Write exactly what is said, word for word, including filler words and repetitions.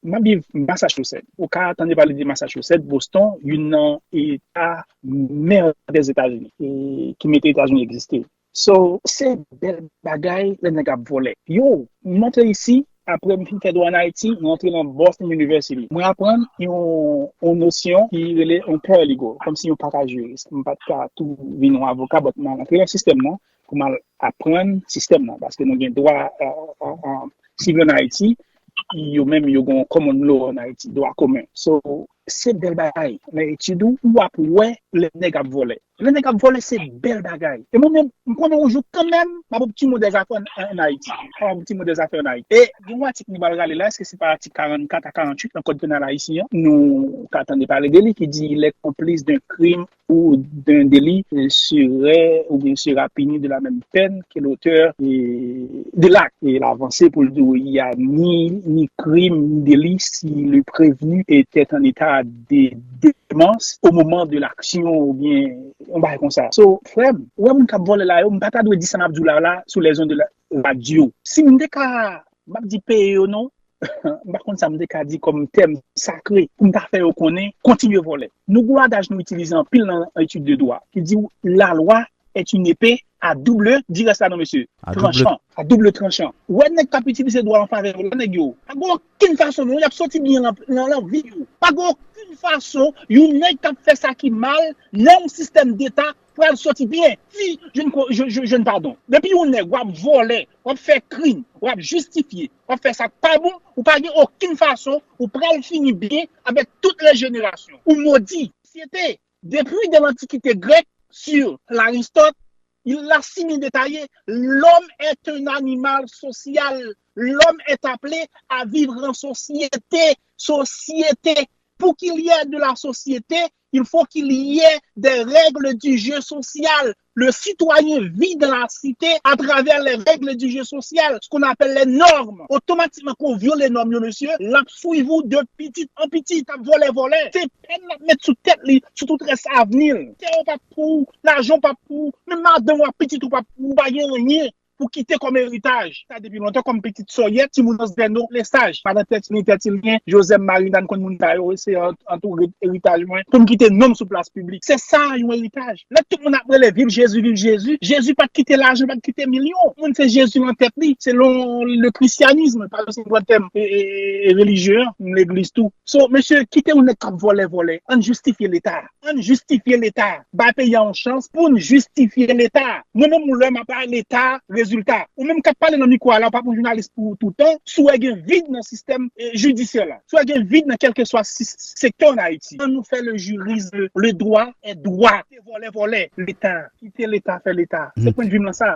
M ap viv Massachusetts. Ou ka tande pale de Massachusetts, Boston, youn nan eta mè Dèzetazini, e ki mete Etazini egziste. So, se bèl bagay lè nèg ap vòlè. Yo, m antre isi, apre m fin fè dwa an Ayiti, m antre nan Boston University. Mwen aprann yon, yon nosyon ki rele yon paralegal, kòmsi yon paka jiris. M pa t ka tou vin yon avoka, but m al antre nan sistèm nan pou m al aprann sistèm nan, paske nou gen dwa, euh, euh, euh, sivil an Ayiti, yo menm yo gen common law an Ayiti, dwa komen. So, se bèl bagay. Nan etid ou, ou ap wè lè nèg ap vòlè. Lè nèg ap vòlè, se bèl bagay. E mwen menm, m konnen yon jou kanmenm, m ap optimo dèzafè an, an Ayiti. M ap optimo dèzafè an Ayiti. E gen yon atik nou pral rale la, èske se pa atik karannkat a karannwit nan Kòd penal ayisyen an? Nou ka tande pale de li ki di, il est complice d'un crime ou d'un délit, euh, serait ou bien sera puni de la même peine que l'auteur, euh, de l'acte. E l avanse pou l di, il y a ni, ni crime, ni délit si le prévenu était en état de démence au moment de l'action ou bien yon bagay konsa. So, frè m, ou wè moun k ap vòlè la yo, m pa ta dwe di sa m ap di w la, la sou les ondes de la radio. Si m te ka, m ap di peye yo non, m pa konn sa m te ka di kòm tèm sakre pou m ta fè yo konnen, kontinye vòlè. Nou gen yon adaj nou itilize anpil nan etid de dwa ki di w, la loi est une épée à double, di rès la non mesye, À double- tranchan, à double tranchan. Ou wè nèg k ap itilize dwa an favè vòlè nèg yo. Pa gen okenn fason non, y ap soti byen nan, nan, nan vi yo. Pa gen okenn fason yon nèg k ap fè sa ki mal nan yon sistèm deta pral soti byen. Si je ne, je, je, je ne pardon. Depi yon nèg w ap vòlè, w ap fè krim, w ap jistifye, w ap fè sa k pa bon, ou pa gen okenn fason ou pral fini byen avèk tout lè jenerasyon. Ou modi. Sosyete, depuis de l'Antiquité grecque, sur l'Aristote, il l'a si bien détaillé, l'homme est un animal social. L'homme est appelé à vivre en société. Société. Pour qu'il y ait de la société, il faut qu'il y ait des règles du jeu social. Le citoyen vit dans la cité à travers les règles du jeu social, ce qu'on appelle les normes. Otomatikman, kan w vyole nòm yo, mesye, l ap swiv ou de pitit an pitit, ap vòlè, vòlè. Se pèn l ap met sou tèt li, sou tout rès avni l. Tè w p ap pou ou, lajan w p ap pou ou, menm madanm w ak pitit ou p ap pou ou, pa gen anyen pou kite kòm eritaj. Sa depi lontan kòm pitit sòyèt, timoun an zèno, lesaj. Madan tèt li, tèt li, Jozèf, Marina, n konn moun sa yo, se an, an tou eritaj mwen. Pou m kite non m sou plas piblik. Se sa yon eritaj. Lè tout moun ap rele viv Jezi, viv Jezi, Jezi pa t kite lajan, pa t kite milyon. Moun se Jezi nan tèt li, selon le christianisme, pa se yon tèm e, e, e, relijye, legliz tou. So, mesye, kite yon nèg k ap vòlè, vòlè. Ann jistifye Leta. Ann jistifye Leta. Bay peyi a yon chans pou n jistifye Leta. Mwen menm, yon lè m ap bay Leta rezilta. Ou menm k ap pale nan mikwo a la, ou pa pou jounalis pou toutan, si w wè gen vid nan sistèm, eh, jidisyè la. Si w wè gen vid nan kèlkeswa si, sektè an Ayiti. Ann nou fè le jurist, le, le droit est droit. Kite vòlè, vòlè. Leta. Kite Leta fè Leta. Se pwennvi m lan sa.